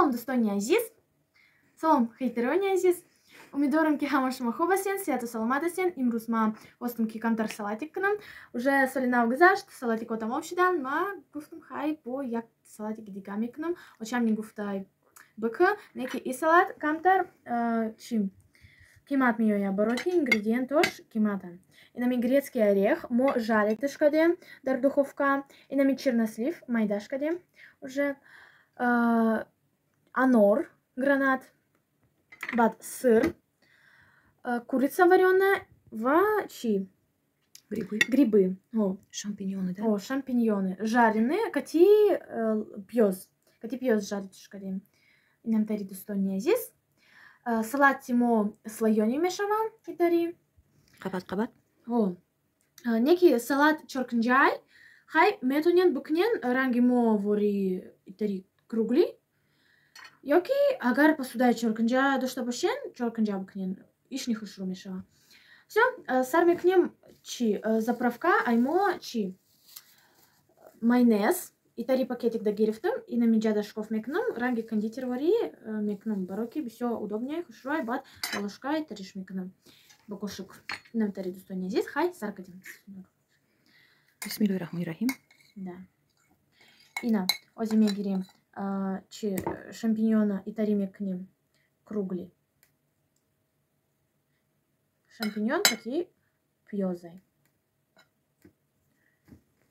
Салом, дӯстони азиз, салом, хейтерони азиз. Умедворам, ки ҳама шумо хуб ҳастен, сиҳату саломат ҳастен. Имрӯз ман хостам, ки камтар салатик кунам. Уже соли нав гузашт, салатикҳо тамом шуданд. Ман гуфтам, хай, бо як салатики дига мекунам. Очам мегуфтай, бикӯ, не ки и салат камтар чи қимат меояд, барои ки ингредиентош қиматанд. Инами грецкий орех мо жариташ кардем дар духовка, инами чернослив майдаш кардем уже, анор, гранат, баъд сыр, курица варёная ва чи? Грибы. Грибы. О. Шампиньоны, да? О, шампиньоны. Жареные, кати пьёз. Кати пьёз жариташ кардем. Инам тари, дӯстони азиз. Салати мо слоёный мешаванд, итари. Қабат қабат? О. Неки салат чоркунҷай, хай, метонен бикунен ранги мо вори, итари круглый. Ёки агар посудаи чоркунҷа дошта бошен, чоркунҷа бикунен. Ишни хушрӯ мешавад. Всё, сар мекунем чи? Заправка аймо чи? Майонез. Итари пакетик да гирифтам, инамиҷа да шкоф мекунам, ранги кондитерворӣ мекунам, барои ки бисёр удобнее, хушрӯай, баъд ложка итариш мекунам. Ба кошик. Инам тари, дӯстони азиз, хай, сар кардем. Бисмиллоҳи раҳмони раҳим. Да. Ина, ози мегирем чи шампиньона, итари мекунем круглый. Шампиньон кати пьёзай.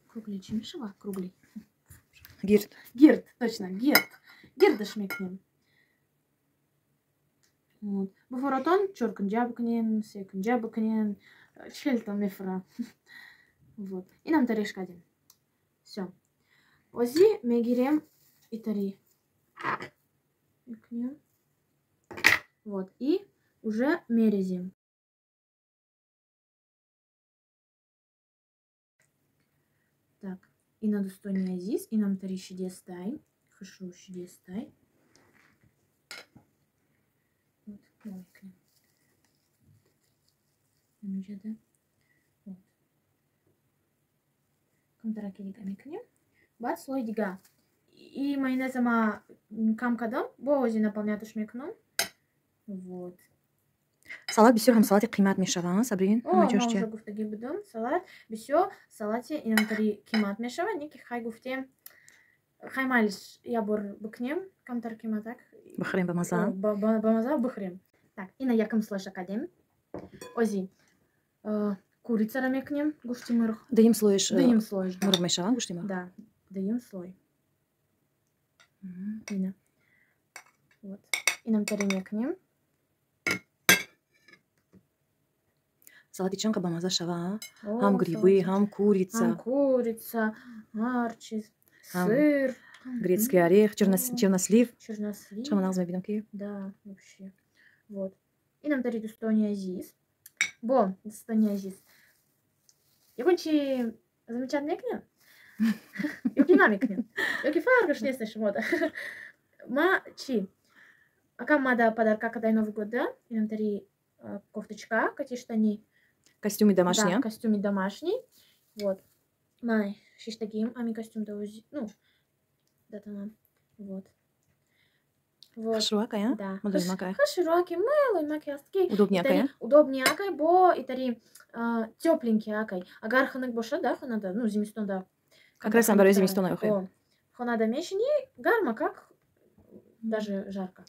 Круглый чи мешава? Круглый. Гирд. Гирд, точно, гирд. Гирдаш мекунем. Вот. Буфоротон чоркунҷа бикунен, секунҷа бикунен, чихелтон мефура. Вот. Инам тариш кардем. Всё. Ози мегирем итари. Мекунем. Вот. И уже мерезем. Так. Ина, дӯстони азиз, инам тари шидестай, хушрӯ шидестай. Вот, мекунем. Инҷода. Вот. Камтараки дига мекунем. Баъд слой дига. И майонеза ма кам кардам, бо ози наполняташ мекунам. Вот. Салат бисёр ҳам салати қимат мешавад, Сабрин? О, ма уже гуфтагӣ будам, салат бисёр салати инамтари қимат мешавад, не ки хай гуфтем, хай майлиш як бор бикунем, камтар қиматак. Бихӯрем ба маза. Ба маза бихӯрем. Так, ина якум слойша кардем. Ози курицара мекунем, гӯшти мурғ. Дуюм слоиш Дуюм слоиш. Мурғ мешавад, гӯшти мурғ? Да, дуюм слой. Ина. Вот. Инамтари мекунем. Салати чанд ба маза шава? Ҳам грибы, ҳам курица. Ҳам курица, ҳар чиз, сыр. Грецкий орех, чернослив. Чернослив. Чама нағз мебинам ки? Да, вообще. Вот. Инам тари, дӯстони азиз. Бо, дӯстони азиз. Ягон чи замечать мекунем? Ёки намекунем? Ёки фарқаш нест шумода? Ма чи? Акам мада подарка кадай Новый год, да? Инам тари кофточка, кати штани. Костюми домашний. Да, костюми домашний. Вот. Май, шиштагим, ами костюм да узи, ну, да там. Вот. Вот. Хушрӯакай, Да. Мулоимакай. Хушрӯаки, мулоимаки аст ки. Удобнякай. Удобнякай, бо итари тёпленький акай. Агар хунук бошад, да, хонада, ну, зимистонда. Как раз барои зимистона охе. Хонада мешини, гарма как даже жарко.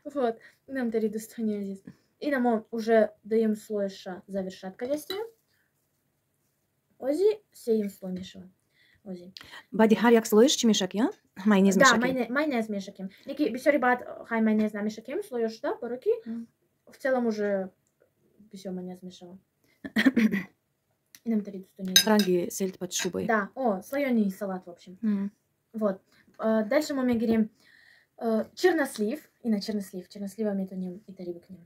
Вот. Нам тари, дӯстони азиз. Ина мо уже дуюм слойша завершать кардастем. Ози сеюм слой мешавад. Ози. Баъди ҳар як слоиш чӣ мешакӣ, а? Майонез мешакӣ? Да, майонез мешакем. Неки бисёри баъд хай майонез намешакем слоёшда, барои ки в целом уже бисёр майонез мешавад. Инам тари, дӯстони азиз. Ранги селд под шубой. Да, о, слоёный салат, в общем. Вот. Дальше мы мегирем чернослив. Ина чернослив. Чернослива метонем итари бикунем.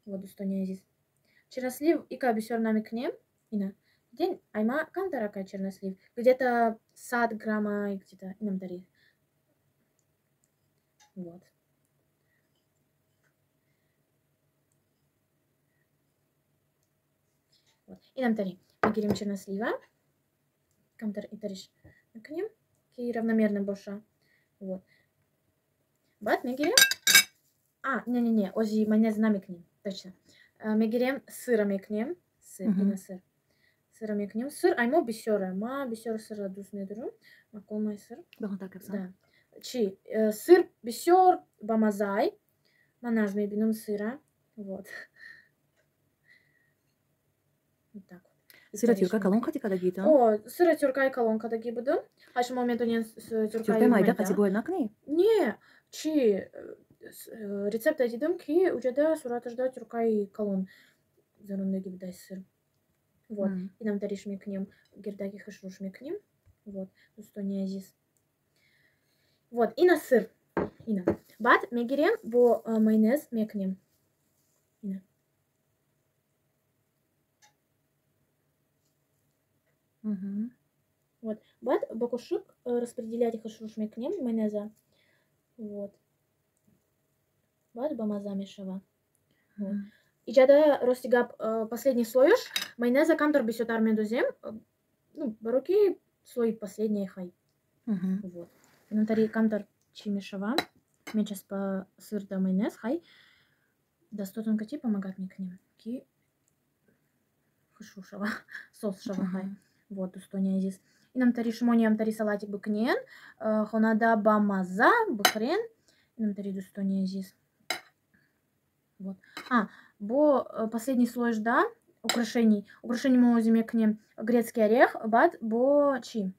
Вот, дӯстони азиз. Чернослив ика бисёр намекунем. Ина. День айма камтарака чернослив. Где-то 100 грамма, где-то инам тари. Вот. Вот. Инам тари. Мегирем чернослива. Камтар итариш мекунем. ки равномерно боша. Вот. Баъд мегирем. А, не-не-не, ози майонез намекунем. Точно. Мегирем, сыра мекунем. Сыр, ина сыр. Сыра мекунем. Сыр аймо бисёра. Ма бисёр сырра дӯст медорам. Макомай сыр. Да. Чи сыр бисёр бамазай. Ман нағз мебинам сыра. Вот. Вот так вот. Сыра тюрка калон қати кадагӣ та? О, сыра тюркаи калон кадагӣ будам. А шумо метонед тюркаи майда қати бояд накунӣ? Не, чи рецепта дидам, ки уҷада сураташда тюркаи калон зарондагӣ будай сыр. Вот. Инам тариш мекунем, гирдаки хушрӯш мекунем. Вот, дӯстони азиз. Вот, ина сыр. Ина. Баъд мегирем, бо майонез мекунем. Ина. Вот. Баъд бо кошук распределять хушрӯш мекунем майонеза. Вот. Баъд ба мазза мешава. Вот. Иҷада рости гап, последний слоиш майонеза камтар бисёртар мендозем. Ну, барои слой последний хай. Вот. Инамтари камтар чӣ мешава? Мечаспа сыр да майонез хай. Дастотон кати помогать мекунем, ки хушрӯ шава, сос шава хай. Вот, дӯстони азиз. Инамтари шумо ниамтари салатик бикунен, хонада ба мазза бихӯрен. Инамтари, дӯстони азиз. Вот. А, бо последний слой жда украшений. Украшений мо ози мекунем грецкий орех, баъд бо чӣ?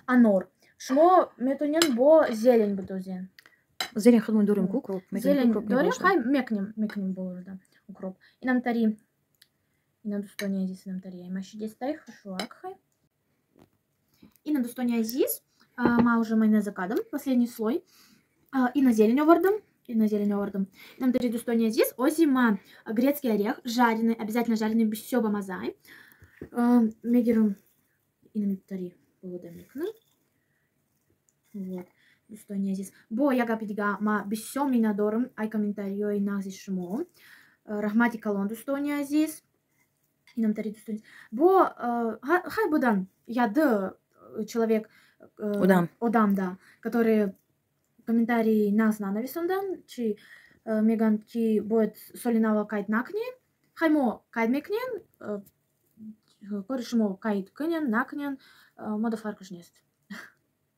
Анор. Шумо метонен бо зелень бидозен. Зелень худмон дорем ку укроп. Зелень дорем, хай мекунем, мекунем бо укроп. Инамтари, ина, дӯстони азиз, инамтари аймашидестай хушуак хай. Ина, дӯстони азиз, ма уже майонеза кадам, последний слой. Ина зелень овардам. Ина зелень овардам. Инамтари, дӯстони азиз, ози ма грецкий орех, жареный, обязательно жареный, бисёр бамазай. Мегирам инамтари болода мекунам. Вот, дӯстони азиз. Бо як гапи дига, ма бисёр миннатдорам ай комментариёи нағзи шумо. Раҳмати калон, дӯстони азиз. Инамтари, дӯстони. Бо хай будан яд человек, Одам. Одам, да, который комментарии нағз нанависондан, чи мегӯянд, ки бояд соли нава қайд накунем. Хай мо қайд мекунем, кори шумо қайд кунен, накунен, мода фарқш нест.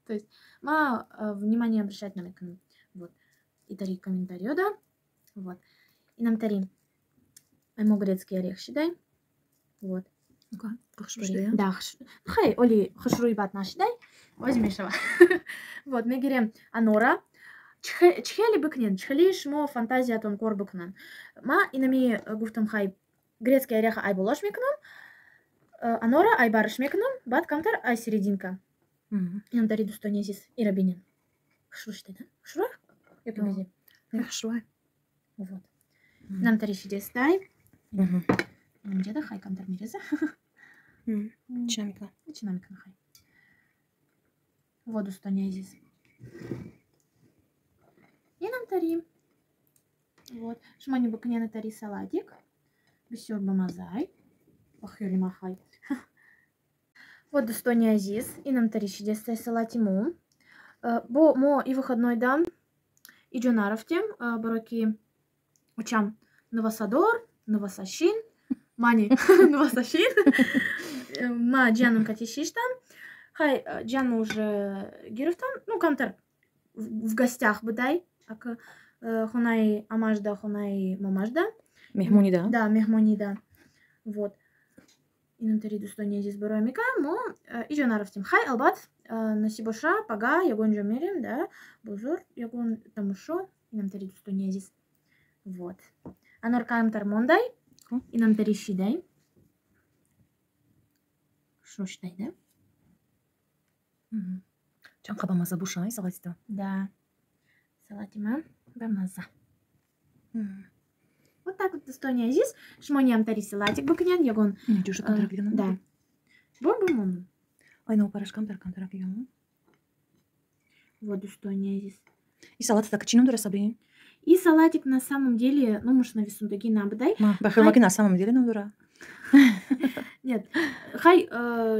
То есть ма внимание обращать намекунем. Вот. Итари комментариё да. Вот. Инамтари мо грецкий орех шидай. Вот. Да, хай, оли хушрӯи бад нашидай. Ози мешава. Вот, мегирем анора. Чихели бикунен, чихели шумо фантазиятон кор бикунан. Ма инами гуфтам, хай грецкий ореха ай болош мекунам, анора ай барыш мекунам, баъд камтар ай серединка. Инамтари, дӯстони азиз, ира бинен. Хушрӯ шидай, да? Хушрӯ? Ё ки безе? Хушрӯ. Вот. Инамтари шидестай. Инҷада хай камтар мереза. Чӣ намекунам? Чӣ намекунам хай. Вот, дӯстони азиз. Инамтари. Вот. Шумо не бикунен тари салатик. Бисёр бамазай. Бахёли махай. Вот, дӯстони азиз, инамтари шидестай салати мо. Бо мо и выходной дам иҷо нарафтем, барои ки очам Новосадор, Новосашин, мани Новосашин. Ма ҷиянам кати шиштам. Хай, ҷиянма уже гирифтам. Ну, камтар в гостях будай. Ак хонаи амажда, хонаи мамажда. Меҳмонӣ да? Да, меҳмонӣ да. Вот. Инамтари, дӯстони азиз, барои мека мо иҷо нарафтем. Хай, албат, насиб боша, пага ягон ҷо мерем, да, бозор, ягон тамошо. Инамтари, дӯстони азиз. Вот. Анор камтар мондай. Инамтари шидай. Хушрӯ шидай, да? Чанд қа бамазза боша, ай салатита? Да. Салати ман бамазза. Вот так вот, дӯстони азиз, шумо ниамтари салатик бикунед, ягон. Ҷоша камтарак дига. Да. Бом бом. Ай, навпараш камтар камтарак дига. Вот, дӯстони азиз. И салат так чӣ ном дора, Сабрин? И салатик на самом деле, ну, может, нависундаги набудай. Ба хелмаки на самом деле ном дора. Нет. Хай,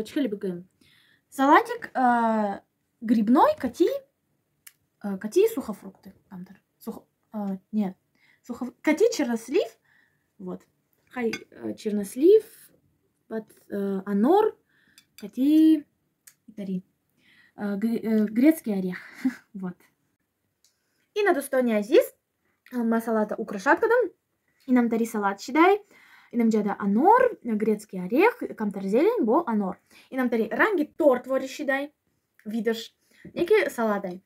чихели бигӯем. Салатик грибной, кати сухофрукты. Нет, кати чернослив, вот. Хай чернослив, баъд анор, кати тари. Грецкий орех. Вот. Ина, дӯстони азиз, ма салата украшать кардам. Инам тари салат шидай. Инам ҷада анор, грецкий орех, камтар зелень бо анор. Инам тари ранги торт вори шидай. Видаш. Неки салатай.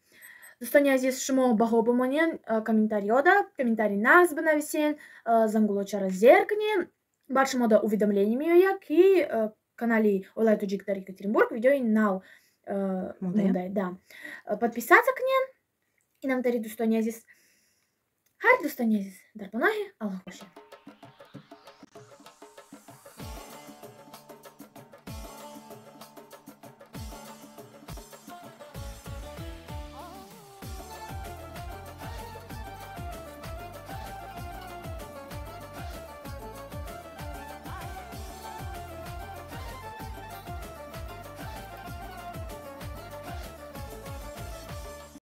Дӯстони азиз, шумо баҳо бимонен комментариёда, комментарий нағз бинависен, зангулочаро зер кунен. Баъд шумода уведомление меояд, ки канали Оилаи Тоҷик дар Екатеринбург видеои нав мондай. Да. Подписаться кунен. Инам тари, дӯстони азиз. Ҳар, дӯстони азиз, дар паноҳи Аллоҳ бошед.